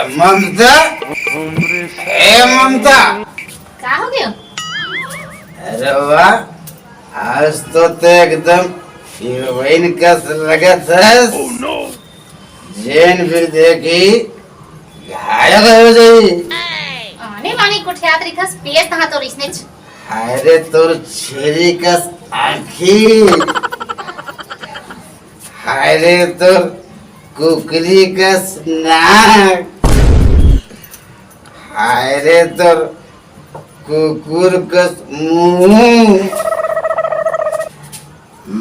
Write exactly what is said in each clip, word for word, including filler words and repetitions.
ममता, ए ममता। का हो गयो? अरे वाह, आज तो ते एकदम हीरोइन कस लगत हस। जेन भी देखी, घायल हो जाई। आने माने कुठियात रिखस, पेस तहाँ तो रिसने छ। हाय रे तोर छेरी कस आँखी, हाय रे तोर कुकरी कस नाक, हाय रे तोर कुकुर कस मुंह।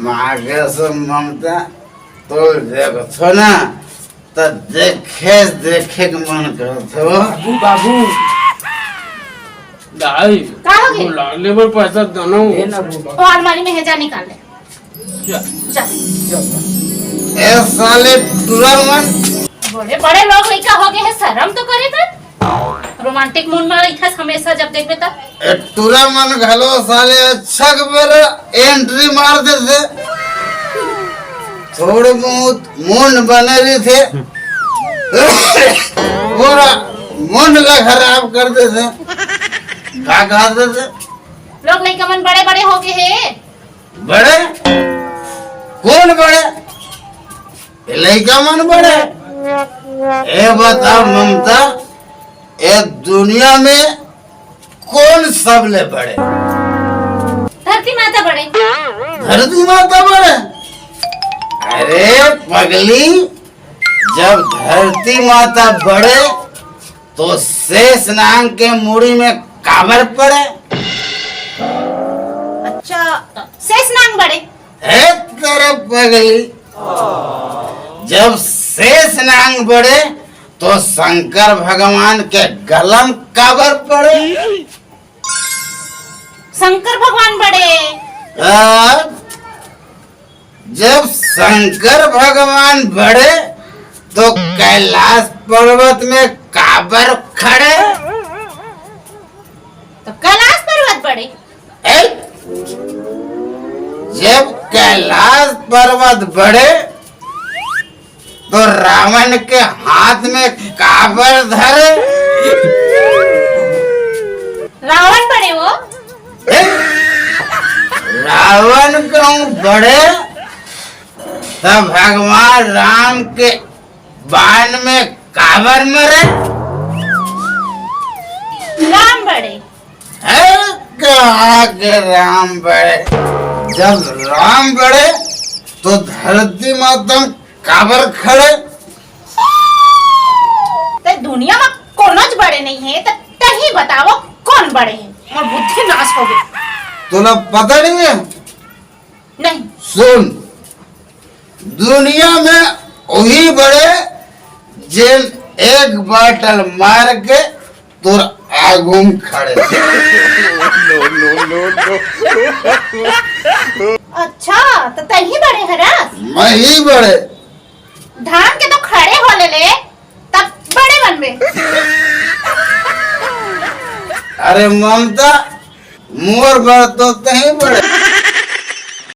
माँ कसम ममता, तोल देखथो ना, त देखे, देखे के मन करत हो। बाबू, बाबू। दाई, का हो गए? वो लाने बर पैसा दो ना। ए ना बाबू। वो अलमारी में है, जा निकाल ले। जा। जा। ए साले टुरा मन। बड़े बड़े लोग लइका हो गए हैं, शर्म तो करे कर। रोमांटिक मूड में रहिथस हमेशा, जब देखबे तब। ए टुरा मन घलो साले अच्छा के बेरा एंट्री मार देथे। थोड़े बहुत मूड बने रहिथे, पूरा मूड ला खराब कर देथे। का कर देथे? लोग लइका मन बड़े बड़े हो गए हैं। बड़े? कौन बड़े? ए लइका मन बड़े? ए बता ममता, ए दुनिया में कौन सबले बड़े? धरती माता बड़े। धरती माता बड़े? अरे पगली, जब धरती माता बड़े तो शेष नांग के मुड़ी में काबर पड़े? अच्छा, शेष नांग बड़े। हे तेरे पगली, जब शेष नांग बड़े तो शंकर भगवान के गलम काबर पड़े? शंकर भगवान बड़े। आ, जब शंकर भगवान बड़े तो कैलाश पर्वत में काबर खड़े? तो कैलाश पर्वत बड़े। ए? जब कैलाश पर्वत बड़े तो रावण के हाथ में काबर धरे? रावण बड़े वो। ए? रावण कहूँ बड़े तब भगवान राम के बाण में काबर मरे? राम बड़े। है कहाँ के राम बड़े? जब राम बड़े तो धरती माता काबर खड़े? ते दुनिया में कोनोच बड़े नहीं है, तो तही बताओ कौन बड़े है? मोर बुद्धि नाश हो गई। तोला पता नहीं है? नहीं। सुन, दुनिया में वही बड़े जेन एक बाटल मार के तोर आगू में खड़े। अच्छा, तो तही बड़े हरस? मैं ही बड़े। धान के तो खड़े हो ले ले, तब बड़े बनबे। अरे ममता, मोर बर तो तही बड़े।